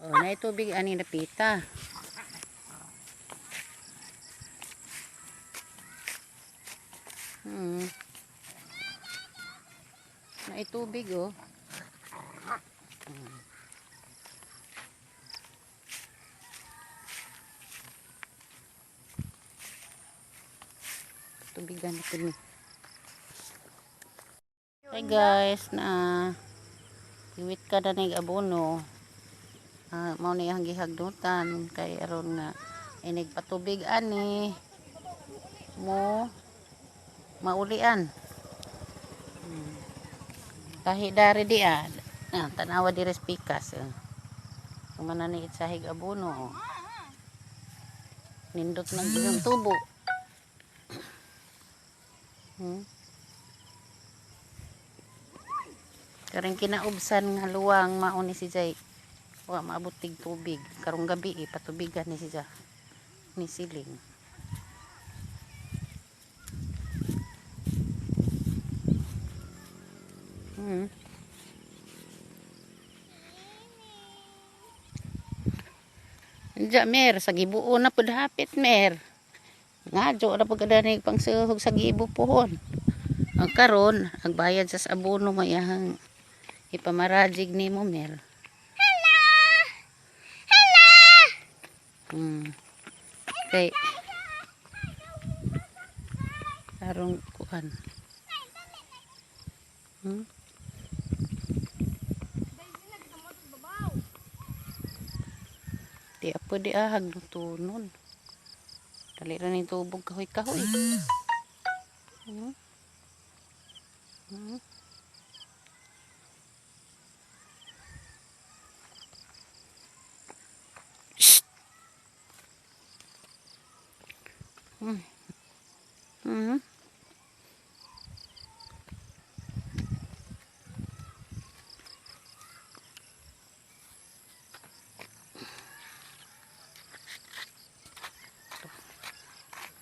Oh, na tubig ani napita. Naitubig, oh. Tubigan natin ni. Hi guys, na iwit ka na nig abono. Ah, mao ni ang gihagdutan kay aron nga inig patubig ani mo maulian. Tahi dari di ah. Ah, tanawa diri sa pikas. Eh. Kumana ni itsahig abono. Oh. Nindot ng iyong tubo. Kareng kinaubsan nga luwang mao ni si Jay. Wa maabot tig tubig. Karong gabi eh, patubigan ni si Jay. Ni siling. Diya, mer, sa gibuo na pud hapit, mer. Nga, na pud kadani pang suhog sa gibo pohon. Ang karon, ang bayad sa abono mayahang ipamarajig nimo, mer. Hala! Hala! Kay karong kuan. Di apo di ahag tunon. Dali ra ning tubog kahoy-kahoy. Shh.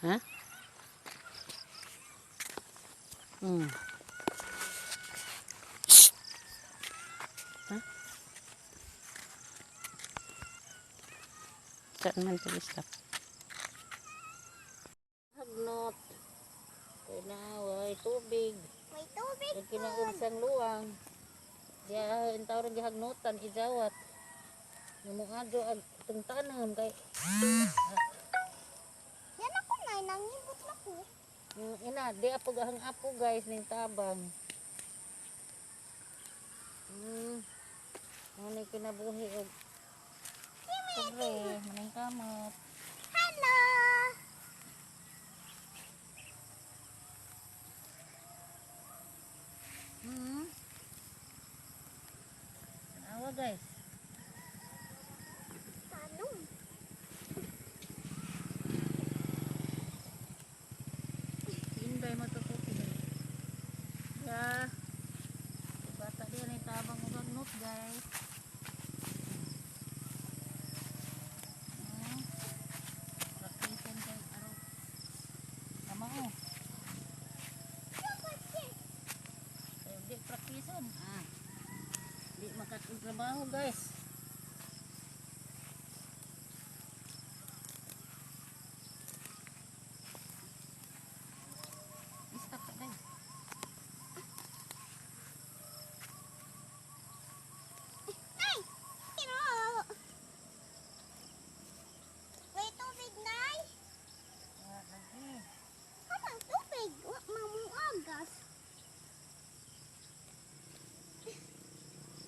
Ha? Shh. Ha? Saan man ito stop? Hagnot. Kaya na, way tubig. May tubig. Yung kinaubsang luwang. Diya, ang tawag gihagnotan, ijawat. Yung mga adyo, ag itong tanam, kay, Yan ako na, nangibot na ko. yung ina, di apo gahang apo guys, ning tabang. Ano kinabuhi og pobre, manang kamot. Hello! Tanawa guys. Tanong. Inday matutupi. Ya. Bata diyan ay tabang og agnot guys. Praktisan kay araw. Tama oh. Kay di praktison. Ah. Di makakatrabaho guys. Stop ka guys. Ay! Pero! May tubig, Nay? Ah, lagi. Anong tubig? Wa mamuagas.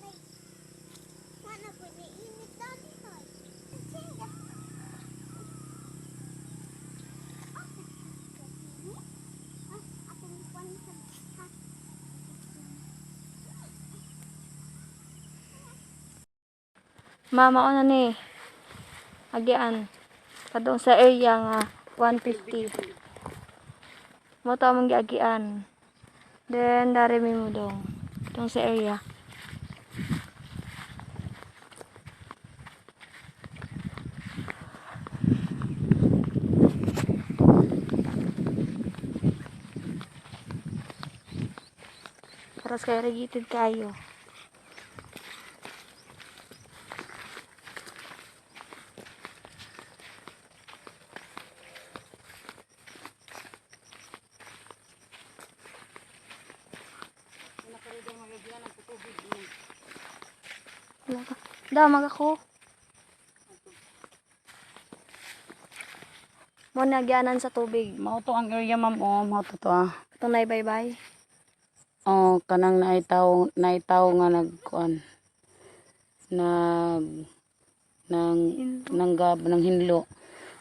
May... Wala po ni init dali, Nay. Singa. Ah, akong kwan sa... Mama ko na ni. Agian. Kadong sa area nga 150. Mo to among giagian. Then dari mi mo dong. Dong sa area. Para sa irrigated kayo. Damag ako. Mo nagyanan sa tubig. Mao to ang area, ma'am, oh, mao to to ah. Itong nay bye-bye. Oh, kanang naitaw nga nagkuan. Nag nang nanggab nang hinlo.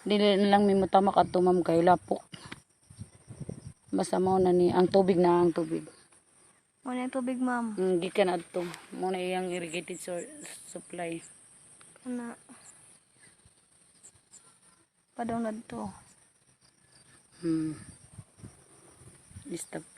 Dili na lang mi mutamak adto, ma'am, kay lapok. Basta mao na ni ang tubig na ang tubig. Mo na yung tubig, ma'am. Gikan adto. Mao na iyang irrigated supply. Kana. Padong na to. Stop.